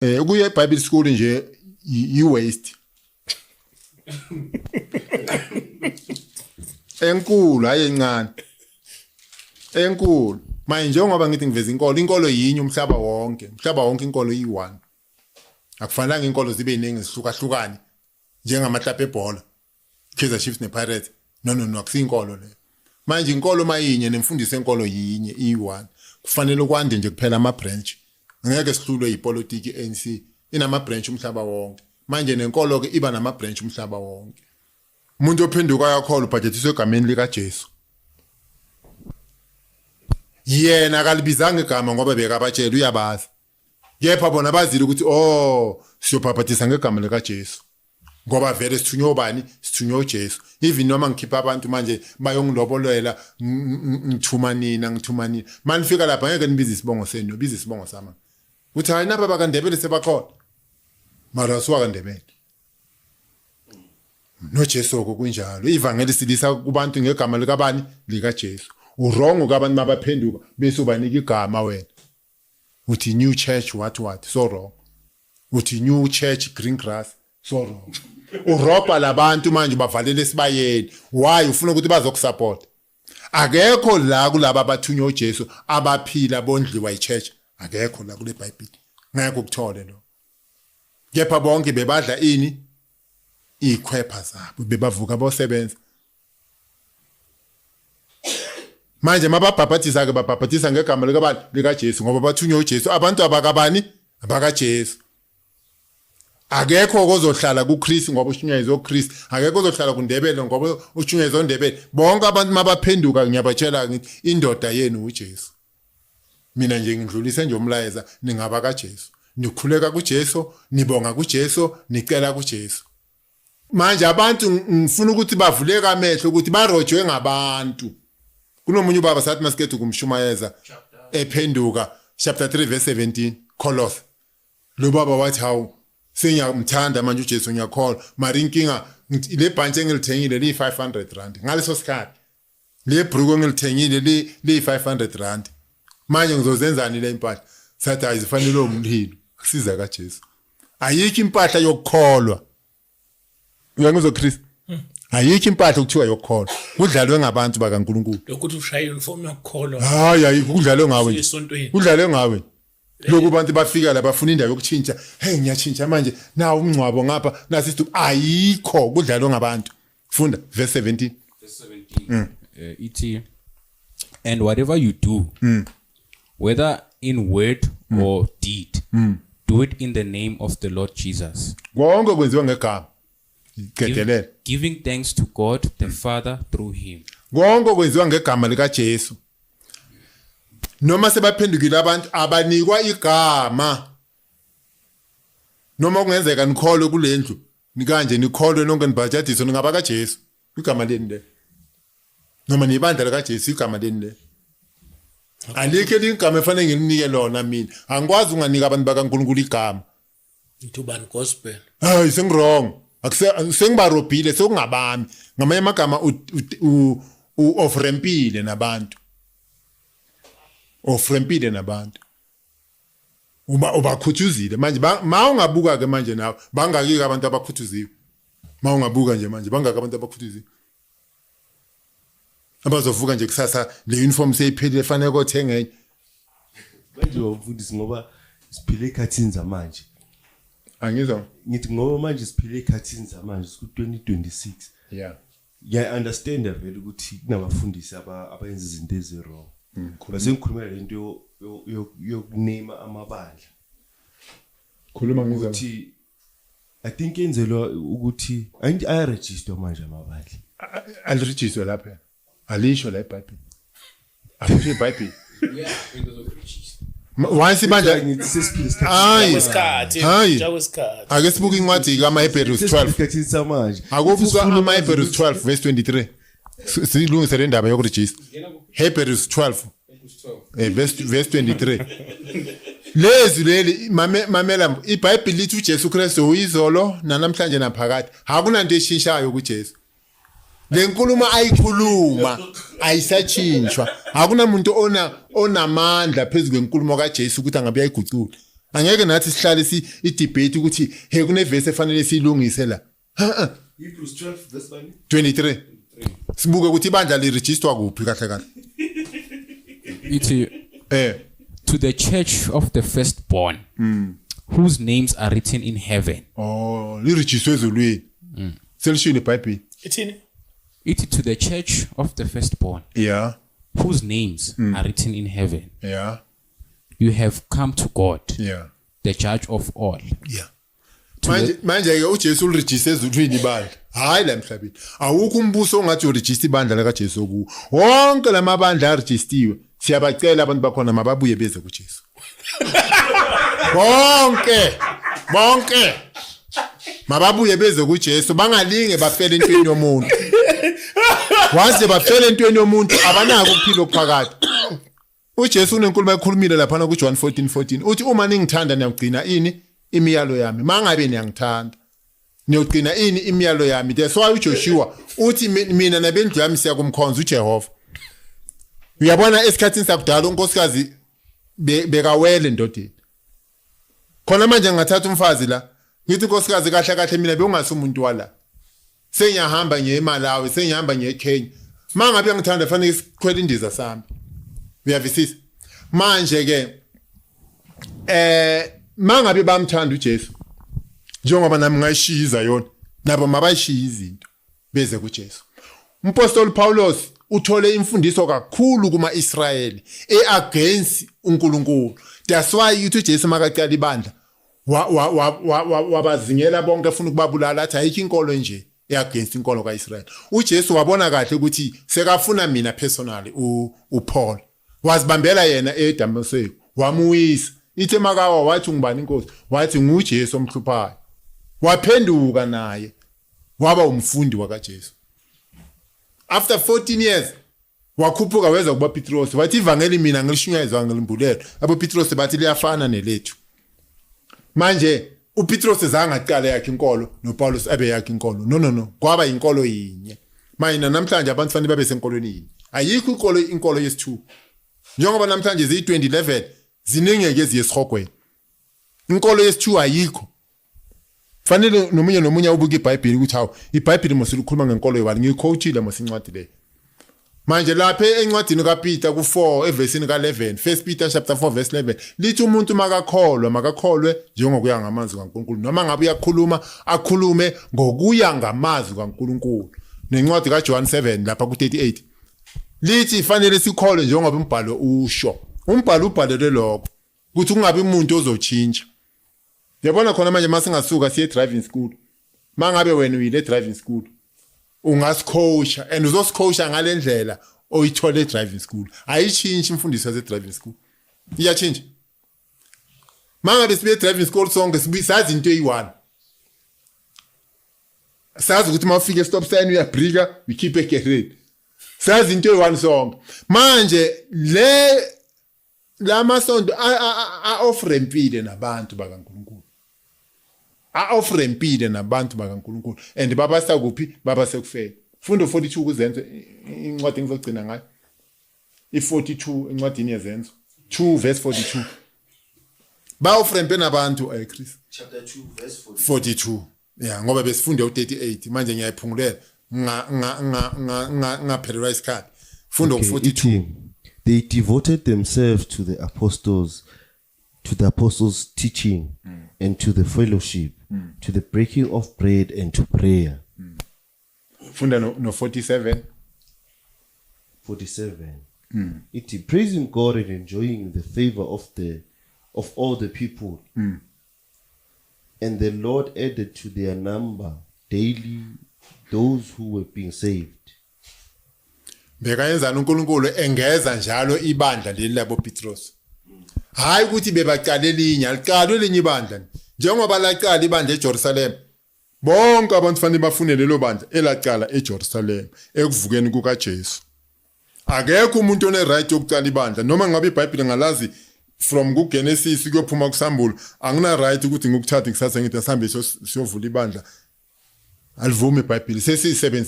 Ukuya eBible school nje i waste. Enkulu hayi encane. Enkulu. Manje njengoba ngithi ngiveza inkolo, inkolo yinye umhlaba wonke. Umhlaba wonke inkolo iyi-one. Akufanelanga inkolo zibe iningi zihlukahlukane njengamaklabhu ebhola. Kaizer Chiefs nePirates. No no no akusiyinkolo leyo. Manje inkolo mayinye nemfundiso enkolo yinye iyi-one. Kufanele kwande nje kuphela ama-branch. Ngeke sihlulwe yipolitiki i-ANC inama-branch umhlaba wonke. Manje nenkolo ke iba nama-branch umhlaba wonke. Umuntu ophenduka uyakholwa ubhajethiswe egameni likaJesu. Yena akalibizanga igama ngoba bekabatshela uyabazi. Kepha bona bazile ukuthi oh siyobhabhadisa ngegama likaJesu. Ngoba vele sithunywe ubani? Sithunywe uJesu. Even noma ngikhipha abantu manje bayongilobolela ngithuma nina ngithuma nina. Manifika lapha ngeke nibize isibongo senu, biza isibongo sami. Uthi hayi naba bakaNdebele sebakhona. Mara siwakaNdebele. NoJesu oko kunjalo. Ivangeli silisa kubantu ngegama likabani? LikaJesu. Uwrong kabantu mabaphenduka bese ubanika igama wena. Uthi new church what what so wrong. Uthi new church green grass so wrong. Urobha labantu manje ubavalele esibayeni. Why ufuna ukuthi bazokusupport? Akekho la kulaba abathunywa uJesu abaphila bondliwa ichurch. Akekho la kule Bible. Ngeke ukuthole lo. Kepha bonke bebadla ini? Ikhwepha zabo bebavuka bosebenza. Manje mababhabhadisa ke babhabhadisa ngegama likabani? LikaJesu ngoba bathunywe uJesu. Abantu abakabani? AbakaJesu. Akekho ozohlala kuKristu ngoba ushunyayezwe uKristu. Akekho ozohlala kuNdebele ngoba ushunyayezwe uNdebele. Bonke abantu mabaphenduka ngiyabatshela ngithi indoda yenu uJesu. Mina nje ngidlulise nje umlayeza ningaba kaJesu. Nikhuleka kuJesu, nibonga kuJesu, nicela kuJesu. Manje abantu ngifuna ukuthi bavuleke amehlo ukuthi barojwe ngabantu. Kunomunye ubaba sathi masikethu kumshumayeza ephenduka chapter 3 verse 17 Colossae. Lo baba wathi hawu sengiyamthanda manje uJesu ngiyakholwa mara inkinga le bhantshi engilithengile liyi 500 rand ngaleso sikhathi le bruku engilithengile liyi 500 rand manje ngizozenzani le impahla sathi hayi zifanele umlilo kusiza kaJesu ayikho impahla yokukholwa uyangizwa Chris ayikho impahla okuthiwa yokukholwa kudlalwe ngabantu bakaNkuluNkulu lokuthi ushaye uniform yokukholwa hayi ayikho kudlalwe ngawe nje kudlalwe ngawe lokhu abantu bafika la bafuna indawo yokutshintsha hey ngiyatshintsha manje nawu umngcwabo ngapha nasi isidubu ayikho kudlalwe ngabantu funda verse 17 verse 17 ithi and whatever you do whether in word or deed do it in the name of the Lord Jesus konke kwenziwa ngegama qedelele giving thanks to God the Father through him konke kwenziwa ngegama likaJesu noma sebaphendukile abantu abanikwa igama noma kungenzeka nikholwe kulendlu nikanje nikholwe nonke nibhajadiswe ningaba kaJesu igama leni le noma nibandla likaJesu igama leni le alikho elinye igama efanele ngilinike lona mina angikwazi unganika abantu bakaNkulunkulu igama ngithi ubani gospel hayi sengiwrong sengibarobhile sekungabami ngamanye amagama u-off-rampile nabantu off-rampile nabantu uba ubakhuthuzile manje ma ungabuka ke manje nawe bangaki abantu abakhuthuziwe ma ungabuka nje manje bangaki abantu abakhuthuziwe abazovuka nje kusasa le uniform seyiphelile fanele kothenga enye manje wamfundisi ngoba siphile ekhathini zamanje angizwa ngithi ngoba manje siphile ekhathini zamanje siku 2026 yeah ngiya understand vele ukuthi kunabafundisi abayenza izinto ezi wrong bese ngikhulumela lento yokuname amabandla khuluma ngizwa ukuthi I think yenzelwa ukuthi ayaregister manje amabandla aliregister lapha alisho la eBhayibheli akusho iBhayibheli once ibandla hayi isikhathi hayi ake sibuke incwadi kamaHebheru 12 samanje akubuka amaHebheru 12 verse 23 silungise le ndaba yokuregister Hebrews 12 verse 23 lezi leli mamela iBhayibheli lithi uJesu Kristu uyizolo nanamhlanje naphakade akunanto eshintshayo kuJesu le nkulumo ayikhuluma ayisatshintshwa akunamuntu ona onamandla phezu kwenkulumo kaJesu ukuthi angabe uyayigucula. Angeke nathi sihlale si i-debate ukuthi he kunevesi efanele siyilungise la. Ha. Hebrews 12 verse 9. 23. Sibuke ukuthi ibandla lirejistwa kuphi kahle kahle. Ithi to the church of the firstborn whose names are written in heaven. Oh, lirejistwe ezulwini. Selishilo iBhayibheli. Ithini? Ithi to the church of the firstborn whose names are written in heaven. You have come to God, the judge of all. To Manje the, manje ke uJesu ulirejiste ezulwini ibandla. Hayi la emhlabeni. Awukho umbuso ongathi urejiste ibandla lika Jesu kuwo. Wonke lamabandla arejistiwe. Siyabacela abantu bakhona mababuye beze kuJesu. Bonke. Bonke. Mababuye beze kuJesu bangalinge bafele entweni yomuntu. Waze bafele entweni yomuntu abanako ukuphila okuphakade. uJesu unenkulumo ekhulumile lapha kuJohn 14:14 uthi uma ningithanda niyagcina ini imiyalo yami, mangabe niyangithanda niyogcina ini imiyalo yami. That's why uJoshua uthi mina nabendlu yami siyakumkhonza uJehova. Uyabona esikhathini sakudala unkosikazi bekawele endodeni. Khona manje ngingathatha umfazi la ngithi unkosikazi kahle kahle mina bewungasi umuntu wala, sengiyahamba ngiye eMalawi, sengihamba ngiye eKenya, mangabe ngithanda fanele sikhwele indiza sami. Uyavisisa? Manje ke mangabe bamthanda uJesu njengoba nami ngayishiya yona, nabo mabayishiya izinto beze kuJesu. Umpostoli Paulos uthole imfundiso kakhulu kuma-Israyeli eagainst uNkulunkulu. That's why uthi uJesu makaqala ibandla wabazingela bonke efuna ukubabulala, athi ayikho inkolo nje eagainst inkolo kaIsrael. uJesu wabona kahle ukuthi sekafuna mina personally uPaul. Wazibambela yena eDamaseko, wamuwisa. Ithe makawa wathi ungubani inkosi? Wathi nguJesu omhluphayo. Waphenduka naye waba umfundi wakaJesu. After 14 years wakhuphuka weza kuba Petros, wathi ivangeli mina ngilishunyayezwa ngilimbulelo. Abo Petros bathi liyafana nelethu. Manje uPetros zange aqale yakhe inkolo noPaulus abe yakhe inkolo. No no no, kwaba inkolo yinye. Manje namhlanje abantu fanele babe senkolweni yinye. Ayikho inkolo yesithu. Njengoba namhlanje ziyi 2011 ziningi ke eziyesihogweni. Inkolo yesithu ayikho. Fanele nomunye nomunye ubuke iBhayibheli ukuthi hawu iBhayibheli mos likhuluma ngenkolo yobani, ngiyiquotile mos incwadi le. Manje lapha encwadini kaPeter ku4 evesini ka11, 1 Peter chapter 4 verse 11 lithi umuntu makakholwa makakholwe njengokuya ngamazwi kaNkulunkulu, noma ngabe uyakhuluma akhulume ngokuya ngamazwi kaNkulunkulu. Nencwadi kaJohn 7 lapha ku38 lithi fanele sikholwe njengoba umbhalo usho. Umbhalo ubhalelwe lokho ukuthi kungabi umuntu ozochinja. Yabona khona manje masingasuka siye driving school, mangabe wena uyile driving school ungasicoacha and uzosicoacha ngalendlela oyithole driving school. Ayichinji imfundiso yase driving school, iyachinja. Mangabe sibuye driving school sonke sibuye sazi into eyi-one, sazi ukuthi mawufika e-stop sign uyabrika, we keep egereni, sazi into eyi-one sonke. Manje le lamasonto a-off-rampile nabantu bakaNkulunkulu, a-off-rampile nabantu bakaNkulunkulu and babasa kuphi? Babasekufeni. Fundo 42 kuzenzo, incwadi engizogcina ngayo i-42 encwadini yezenzo 2 verse 42. Ba-off-rampe nabantu, Chris. Chapter 2 verse 42. 42, ya, ngoba besifunde u38, manje ngiyayiphungulela nga ngaphelelwa isikhathi. Funda Okay, u42. Ithi, they devoted themselves to the apostles' teaching and to the fellowship, to the breaking of bread and to prayer. Funda no 47. 47. Ithi, praising God and enjoying the favor of all the people. And the Lord added to their number daily those who were being saved. Bekayenzani uNkulunkulu? Engeza njalo ibandla leli labo Petros. Hayi ukuthi bebaqala elinye, aliqalwe elinye ibandla njengoba laqala ibandla eJerusalem. Bonke abantu fanele bafune lelo bandla elaqala eJerusalem ekuvukeni kukaJesu. Akekho umuntu one right yokuqala ibandla, noma ngabe iBhayibheli ngalazi from kuGenesis kuyophuma kuSambulo, angina right ukuthi ngikuthathe kusasa ngithi asambe siyovula ibandla. Alivumi iBhayibheli, sesisebenzele.